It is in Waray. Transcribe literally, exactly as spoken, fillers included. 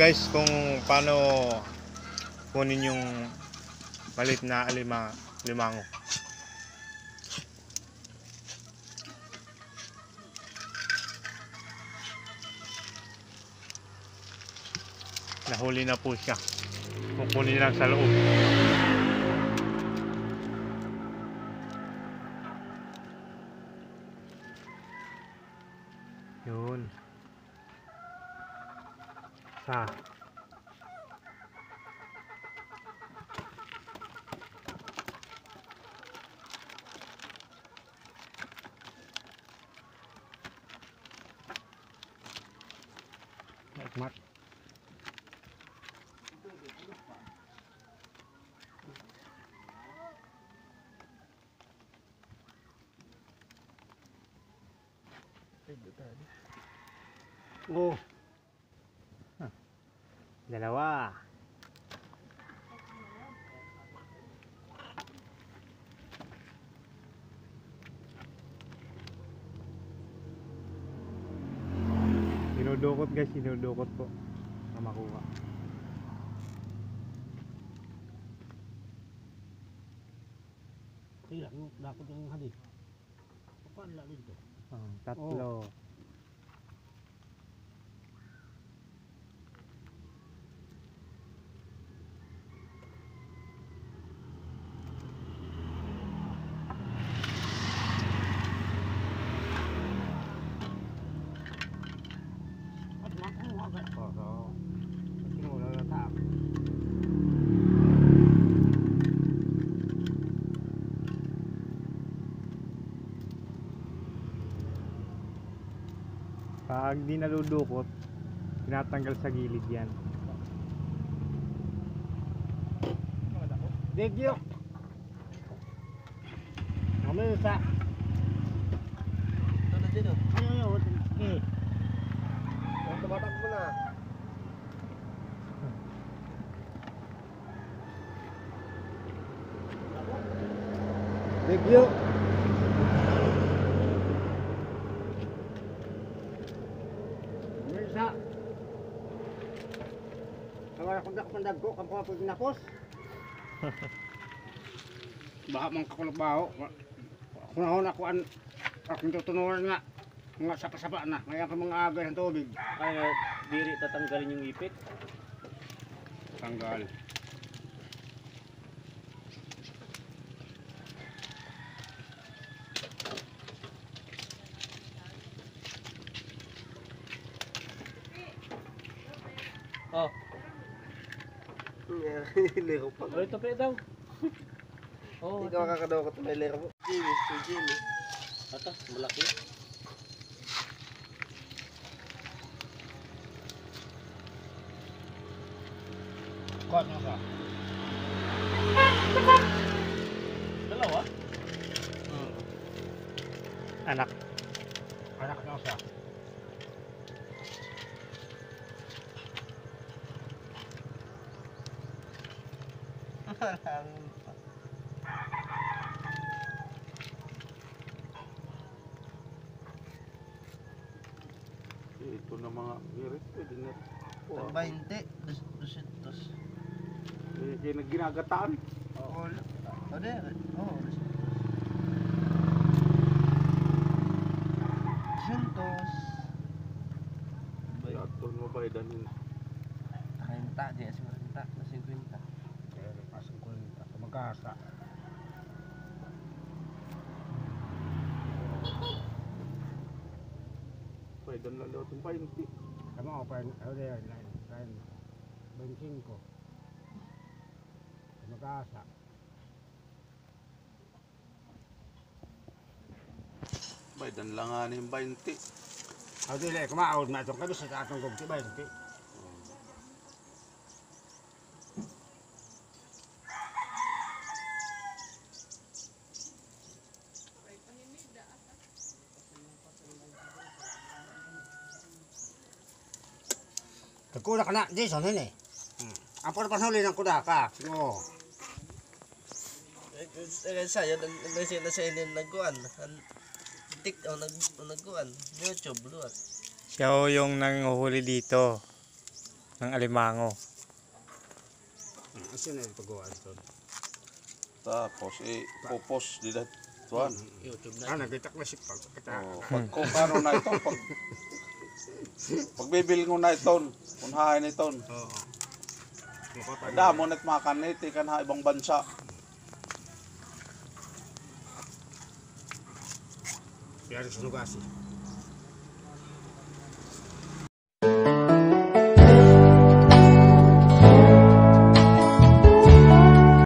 Guys, kung paano kunin yung maliit na alima-, limango. Nahuli na po siya. Kukunin lang sa loob. Yun. Sa. Mat. Oh. Dalawa. Dinudukot, guys, dinudukot po. Para makuha. Kaya, dapat yung hali. Paano lang dito? Oh, tatlo. Oh. Pag di nadudukot, tinatanggal sa gilid yan. Video. Ano yun sa? Ito na din, oh. Ano yun? Okay. Ang tumatak mo na. Video. Ano yun sa? Kawala kong dak-, kong dagko, kang kuha po ginapos. Baha man kakulog baho. Ako na ho na kuan, akong tutunuran nga, nga sapa-sapa na. Ngayon ka mga agay ng tubig. Ay, diri tatanggalin yung ipit. Tanggal. Oh. Lero pa. Ay, tabi daw. Oh, ikaw ito. Kakadukot may lero mo. Jimmy, si Jimmy. Ata, malaki. Kuha niyo ka. Dalawa? Hmm. Anak. Anak niya usa. Eh, ito na mga ngirit, pwede na. Tag baynte, dus-, dusyentos. Eh, kaya nagginagataan. Oo. Ano yan? Oo, dusyentos. Dusyentos. Yadto mo ba, idanin? Treinta, di, singkwenta, singkwenta. Kaya nagpasok ko yung mag-asa. Pwede na lang daw itong baynte. Tama ko, pwede, ano yan, line, line. Baynte singko. Mag-asa. Baydan la ngani hin baynte. Aw, dili, kumaon na itong kabis sa atong gugti, baynte. Nagkuha ka na, Jason, hini. Hmm. Ang puro panhuli ng kuda ka. Oo. Eh, eh, sayo, nag-, nag-, nag-, nag-, nagkuhan. An-, tik-, oh, nag-, nagkuhan. YouTube, luwat. Siya ho yung nanguhuli dito. Ng alimango. Asa na ito pagkuha ito? Tapos, i-popost dida tuan. YouTube na. Ah, nagkita ko na si Pag. Oh, pag kung ano na ito, pag, pagbibilngon na iton, kun hain iton. Oo. Damo na it makan ni, tikang ha ibang bansa. Yari sa Nugasi.